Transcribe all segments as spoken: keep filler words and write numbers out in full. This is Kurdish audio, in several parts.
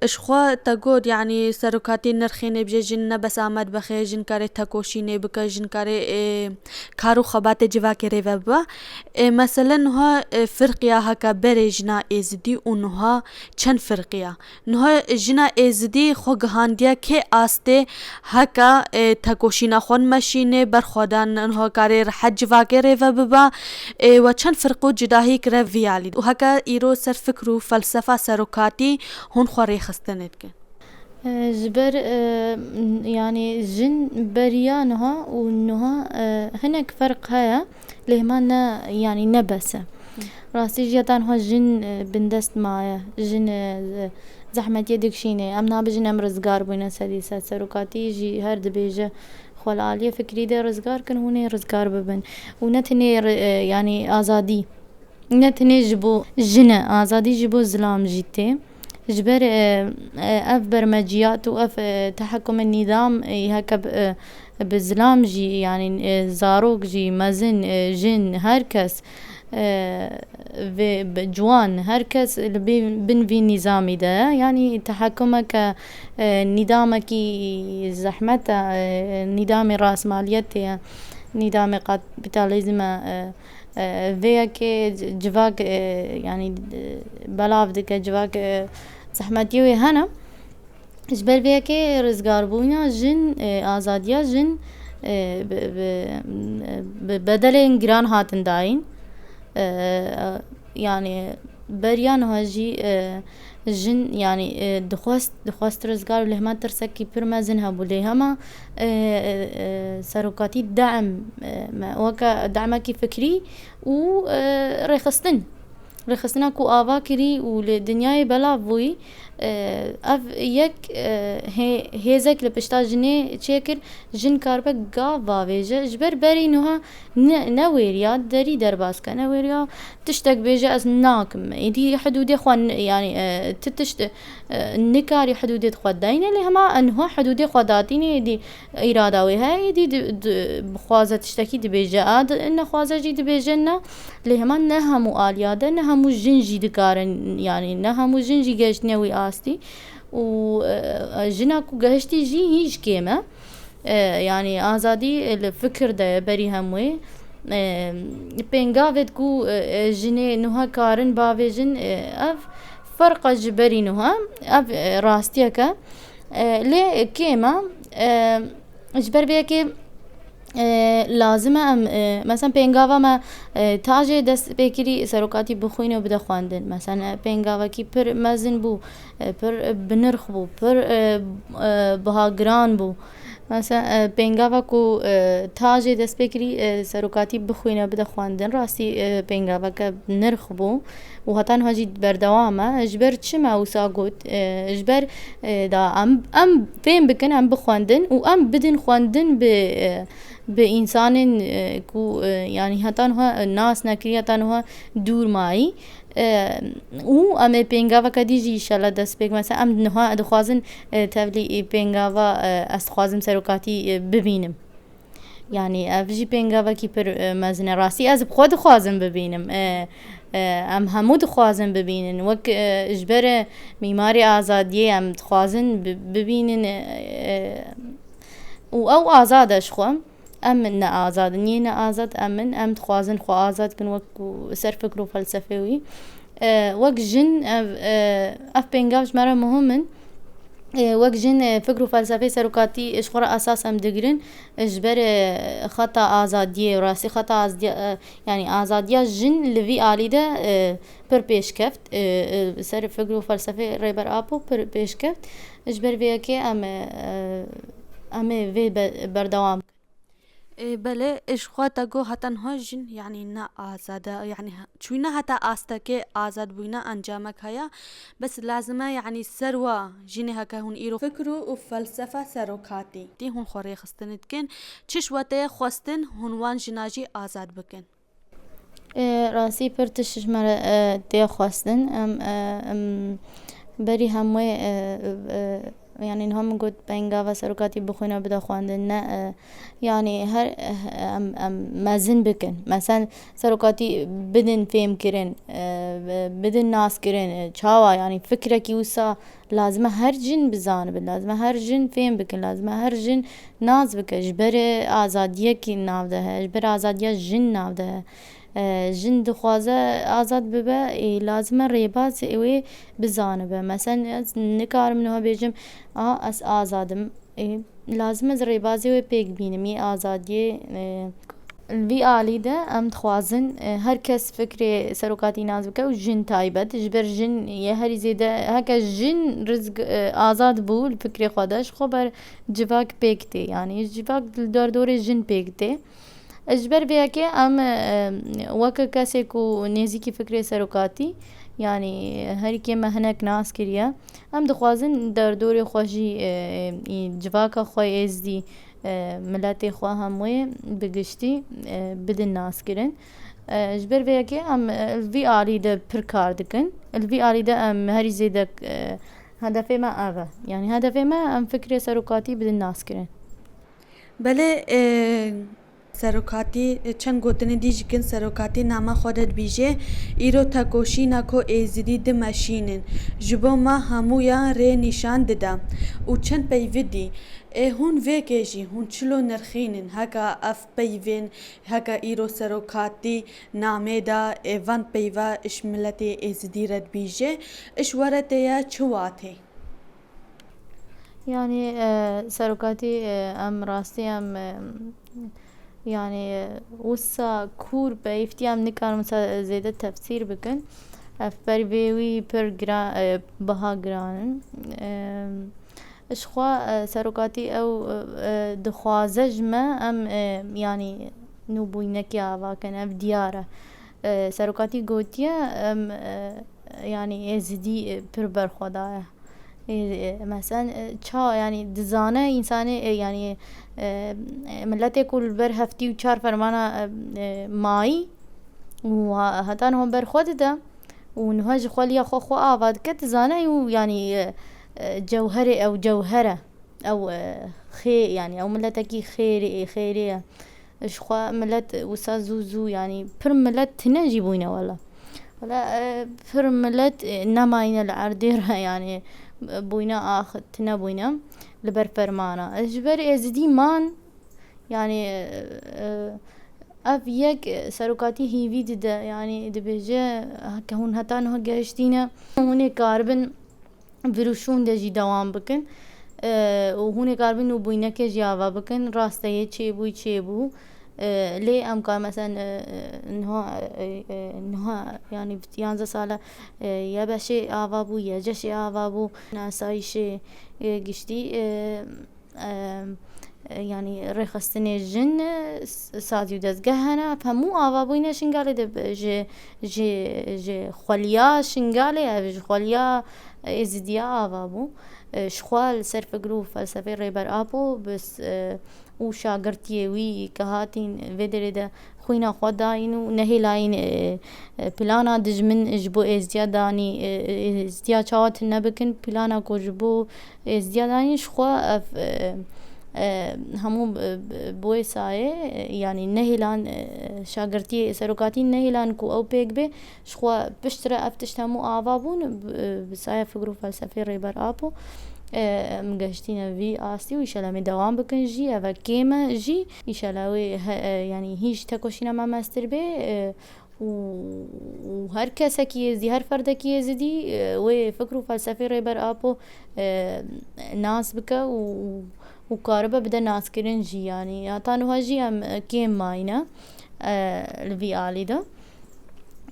Ji xwe te got, yanî serokatî nirxê nêbijê jin ne bes a medbexê, jin karê tekoşînê bike, jin karê, ê, kar û xebatê civakê rê ve bibe. Ê, mesele niha, ê, firqiya heke berê jina êzidî û niha çend firqiya? Niha jina êzidî xwe gihandiye kê astê heke, ê, tekoşîna xwe nimeşînê, berxwedan niha karê rehet civakê rê ve bibe, ê, we çend firq û cudahî kire vî alî. Û heke îro ser fikr û felsefa serokatî hûn xwe rêxistinê dikin? E, ji ber, e, yanî jin beriya niha û niha, e, hinek ferq heye, lê hema ne, yanî ne bes e. Rastî jî ya tenha jin, e, bindest maye, jin, e, zehmetiyê dikişîne. Em nabêjin em rizgar bûne sedî sed. Serokatî jî her dibêje xwe li aliyê fikrî de rizgar kin, hûn ê rizgar bibin. Û ne tenê ri-, e, yanî azadî, ne tenê ji bo jin e, azadî ji bo zilam jî tê. Ji ber, e, e, ev bermeciyat û ev, e, tehekumê nîdam, e, heke bi, e, bi zilam jî, yanî, e, zarok jî, mezin, e, jin, her kes, e, vê bi ciwan, her kes li bin, bin vî nîzamî de ye. Yanî tehekumeke, e, nîdamekî zehmet e, e, nîdamê rasmaliyetê ye, nîdamê kapîtalîzm e, e, e, vê yekê c-, civak, e, yanî, e, belav dike, civak, e, zehmetiyê wê hene. Ji ber vê yekê rizgarbûna jin, e, azadiya jin, e, bi, bi, bi bedelên giran hatin dayîn. E, yanî beriya niha jî, e, jin, yanî, e, dixwest, dixwest rizgar û lê hema tirsekî pir mezin hebû. Lê hema, e, e, e, serokatî dem, e, me, weke demekî fikrî û, e, rêxistin. Rêxistina ku ava kirî û li dinyayê belav bûyî, e, ev yek, e, hê-, hêzek li pişta jinê çêkir, jin karibe gav bavêje. Ji ber berî niha ne, ne wêriya derî derbas ke, ne wêriya tiştek bêje ez nakim. Êdî hidûdê xwe n-, yanî, e, ti tişt, e, nikarî hidûdê xwe deyne, lê hema niha hidûdê xwe datîne, êdî îrada wê heye, êdî di, di, bixwaze tiştekî dibêje a, di, nexwaze jî dibêje na. Lê hema ne hemû aliya de, ne hemû jin jî dikarin, yanî ne hemû jin jî gehiştine wî astî. Û, e, e, jina ku gehiştî jî hîn ji kêm e. E, yanî azadî li fikir de ye berî hemûyê. E, pêngavêt ku, e, e, jinê nuha karin bavêjin, e, ev ferqa ji berî nuha, ev, e, rastiyek e. E, lê kêm e, e, ji ber vê yekê, e, lazim e em, e, mesela pêngava me, e, tajê destpêkirî serokatî bixwîne û bide xwendin. Mesela, e, pêngavekî pir mezin bû, e, pir binirx bû, pir, e, e, biha giran bû. Mesela, e, pêngava ku, e, tajê destpêkirî, e, serokatî bixwîne bide xwendin, rastî, e, pêngaveke nirx bû û heta niha jî berdewam e. Ji ber çi me wisa got? E, ji ber, e, da em, em fêm bikin, em bixwendin û em bidin xwendin bi, e, bi însanên, e, ku, e, yanî heta niha nas nekirî, heta niha dûr mayî. E, û em ê pêngaveke dî jî înşallah dest pê, mesela em niha dixwazin, e, tevlî, e, pêngava, e, ez dixwazim serokatî, e, bibînim. Yanî ev jî pêngavekî pir, e, mezin e. Rastî ez bi xwe dixwazim bibînim. E, e, em hemû dixwazin bibînin. Wek, e, ji ber, e, mîmarê azadiyê em dixwazin bi-, bibînin, e, e, û ew azad e ji xwe. Em ne azad in, yê ne azad em in. Em dixwazin xwe azad kin wek ku ser fikr û felsefê wî. E, wek jin ev, e, ev pêngav ji me re muhim in. E, wek jin, e, fikr û felsefê serokatî ji xwe re esas em digirin. E, ji ber, e, xeta azadiyê, rastî xeta azadiya, e, yanî azadiya jin li vî alî de, e, pir pêşkeft. E, e, ser fikr û felsefê Rêber Apo pir pêşkeft. Ji ber vê yekê em, e, e, em ê vê be-, berdewam. Ê, belê, ê, ji xwe te got heta niha jin, yanî ne azad e, yanî he-, çûyne heta astekê azad bûyne encamek heye, bes lazim e, yanî ser wa jinê heke hûn îro fikr û, û felsefa serokatî tê hûn xwe rêxistinê dikin, çi ji we tê xwestin hûn wan jina jî azad bikin? Ê, rastî pir tişt ji me re, e, tê xwestin. Em, e, em berî hemûyê, e, e, Yanî niha min got pengava serokatî bixwîne bide xwendin. Ne, e, yanî her, e, em, em mezin bikin. Mesen serokatî bidin fêmkirin, e, bidin naskirin. E, çawa, yanî fikrekî wisa lazim e her jin bizanibin, lazim e her jin fêm bikin, lazim e her jin nas bike. Ji ber azadiyekî nav de he, ji ber azadiya jin nav de he. E, jin dixwaze azad bibe, ê, lazim e rêbaz wê bizanibe. Mesen ez nikarim niha bêjim, a, ez azad im. Ê, lazim e ez rêbazê wê pêk bînim, yê azadiyê, e, li vî alî de em dixwazin, e, her kes fikrê serokatî nas bike û jin taybet. Ji ber jin yê herî zêde, heke jin rizg, e, azad bû li fikrê xwe de, ji xwe ber civak pêk tê. Yanî civak li derdorê jin pêk tê. Ji ber vê yekê em, e, weke kesê ku nêzîkî fikrê serokatî, yanî herî kêm me hinek nas kiriye, em dixwazin derdorê xwe jî, e, î civaka xwe êzdî, e, miletê xwe hemûyê bi giştî, e, bidin naskirin. E, ji ber vê yekê em, e, li vî alî de pir kar dikin. Li vî alî de em herî zêde, e, hedefê me ev e. Yanî hedefê me em fikrê serokatî bidin naskirin. Belê, e, serokatî, e, çend gotinê dî jî kin, serokatî nama xwe de dibîje, îro tekoşîna ku êzidî dimeşînin, ji bo me hemûyan rê nîşan dide. Û çend peyvî dî, ê hûn vêkê jî, hûn çilo nirxînin, heka ev peyvên, heka îro serokatî namê de, ê van peyva iş miletê êzidî re dibîje, iş were tê ye çi watê? Yanî, e, serokatî, e, em rastî em, e, yanî, e, wisa kûr peyvtî em nikarin wisa zêde tefsîr bikin. Ev ber vê wî pir gira-, e, biha giran in. E, ji xwe, e, serokatî ew, e, dixwaze ji me em, e, yanî nûbûynekê ava kin, ev diyar e. E, serokatî gotiye em, e, yanî êzidî, e, pir berxwedaye. Ê, e, mesen, e, ça, yanî dizane însanê, e, yanî, e, e, miletê ku li ber heftî û çar fermana, e, e, mayî û ha-, heta niha ber xwe dide û niha ji xweliya xwe xwe ava dike, dizane û yanî, e, e, cewherê ew cewher e. Ew, e, xê-, yanî ew miletekî xêrê, xêrê ye. Ji xwe milet wisa zû zû, yanî pir milet tine jî bûyne wela. Wela, e, pir milet, e, nemayne li erdê re, yanî, e, bûyne ax, tine bûyne li ber fermana. E, ji ber êzidî man, yanî, e, e, ev yek, e, serokatî hîvî dide, yanî dibêje, heke hûn heta niha gehiştîne, hûn ê karibin vir û şûn de jî dewam bikin. E, û hûn ê karibin nûbûynekê jî ava bikin. Rast e, yê çêbûyî çêbû. E, lê em ka, mesen, e, e, niha, e, e, niha, yanî yanzdeh sal e, YBŞ'ê ava bû, YCŞ'ê ava bû, asayîşê, e, giştî, e, e, e, yanî rêxistinê jin, e, s-, sazî û dezgeh hene, ev hemû ava bûyne Şingalê de bi-, ji, ji, ji xweliya Şingalê, ev ji xweliya Êzidiya ava bû. E, ji xwe li ser fikr û felsefeyê Rêber Apo bi s-, e, û şagirtiyê wî ke hatîn vê derê de xwîna xwe dayîn û nehêlayîn, e, e, plana dijmin ji bo Êzidiya danî, e, e, Êzidiya çawa tune bikin, plana ku ji bo Êzidiya danî ji xwe ev, e, e, hemû, e, bi wê sayê, e, yanî nehêlan, e, şagirtiyê serokatî nehêlan ku ew pêk bê, ji xwe piştre ev tişt hemû ava bûn, bi, bi saya fikr û felsefeyê Rêber Apo, e, em gehiştîne vî astî û îşellah em ê dewam bikin jî, ev e kêm e jî, îşellah wê he-, e, yanî hîn ji tekoşîna me mestir bê, e, û, û her kesekî Êzidî, her ferdekî Êzidî, e, wê fikr û felsefeyê Rêber Apo, e, nas bike û, û karibe bide naskirin jî, yanî heta niha jî em, e, kêm mayîne, e, li vî alî de.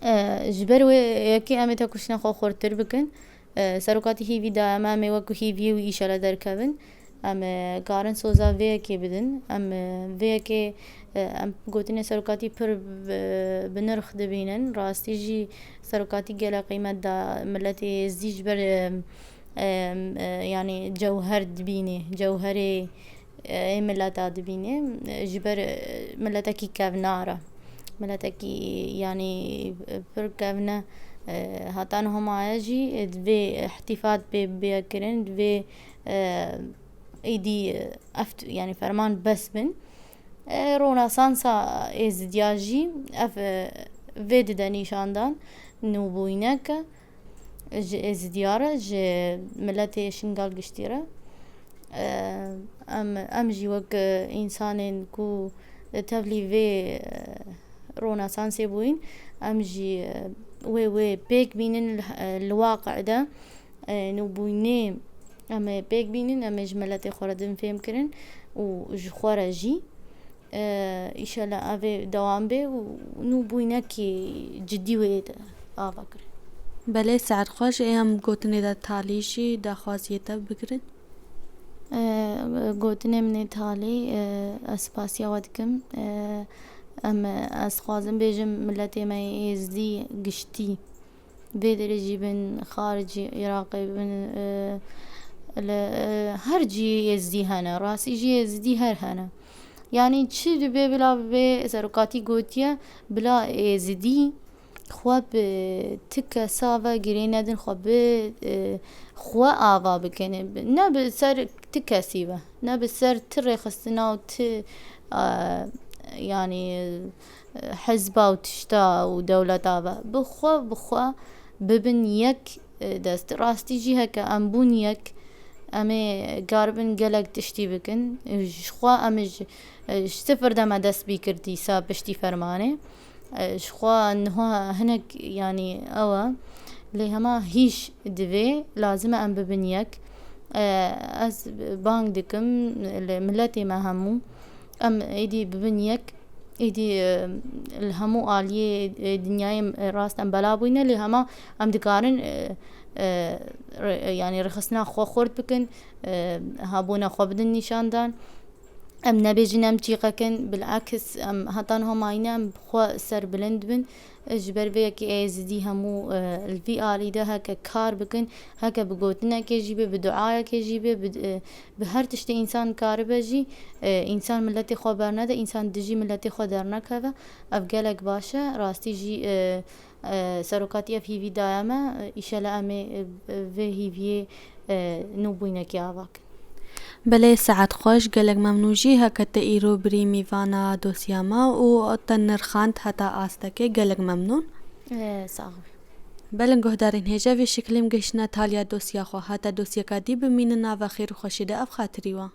E, ji ber wê yekê em ê tekoşîna xwe xurtir bikin. E, serokatî hîvî daye me, em ê wekî hîviyê wî îşellah derkevin. Em, e, karin soza vê yekê bidin. Em, e, vê yekê, e, em gotinê serokatî pir bi, bi nirx dibînin. Rastî jî serokatî gelek qîmet da miletê Êzidî ji ber, e, e, e, yanî cewher dibînê, cewherê, e, ê mileta dibînê. E, ji ber, e, miletekî kevnar e. Miletekî, yanî, e, pir kevne, E, heta niha maye jî, e, divê îhtîfal pê bê kirin, divê, e, êdî, e, ev t-, yanî ferman bes bin. E, Ronesansa Êzidiya jî ev, e, vê dide nîşandan nûbûyînek e ji Êzidiya re, ji miletê Şingal giştî re. E, em, em jî wek, e, însanên ku tevlî vê, e, Ronesansê bûyîn, em jî, e, wê, wê pêk bînin li, e, li waqe de, e, nûbûyînê em ê pêk bînin, em ê ji miletê xwe re din fêm kirin û ji xwe re jî. E, îşela ev ê dewam bê û nûbûyînekî cidî wê ava kirin. Belê, saet xweş, ê em gotinê de talî jî daxwaziyê te bigirin. E, gotinê min ê talî, e, ez spasiya we dikim. E, em, ez dixwazim bêjim miletê me yê Êzdî giştî. Vê derê jî bin xaricî Iraqê bin, e, li, e, her cî Êzdî hene. Rastî jî Êzdî her hene. Yanî çi dibe bila bibe serokatî gotiye, bila Êzidî xwe bi ti kesa ve girê nedin, xwe bi, e, xwe ava bikin. Ne bi ser ti kesî ve, ne bi ser ti rêxistina û ti, e, yanî, e, hizba û tişta û dewleta ve. Bi xwe, bi xwe bibin yek, e, dest. Rastî jî heke em bûn yek, em ê karibin gelek tiştî bikin. Ji xwe em ê ji, e, ji sifir de me dest pê kir dîsa piştî fermanê. E, ji xwe niha hinek, yanî ew e. Lê hema hîş divê, lazim e em bibin yek. E, ez bang dikim li miletê me hemû. Em êdî bibin yek, êdî, e, li hemû aliyê, e, dinyayê, e, rast em bela bûyne, lê hema em dikarin, e, e, re-, e, yanî rêxistina xwe xurt bikin, e, hebûna xwe bidin nîşandan. Em nebêjin em çîqek in, bil'aks em heta niha mayîne em bi xwe serbilind bin. Ji ber vê yekê Êzidî hemû, e, li vî alî de heke kar bikin, heke bi gotinekê jî be, bi duayekê jî be, bi, e, bi her tiştê însan karibe jî, e, însan miletê xwe bernede, însan dijî miletê xwe dernekeve. Ev gelek baş e. Rastî jî, e, e, serokatî ev hîvî daye me. E, îşela em ê, e, vê hîviyê, e, nûbûynekê ava kin. Belê, saet xweş, gelek memnûn jî heke te îro birî mîvana dosya me û te nirxand heta astekê, gelek memnûn. E, sax bî. Belin guhdarên hêja vê şiklî em gihiştine taliya dosya xwe. Heta dosyeka dî bimînin nava xêr û xweşî de ev xatirî we.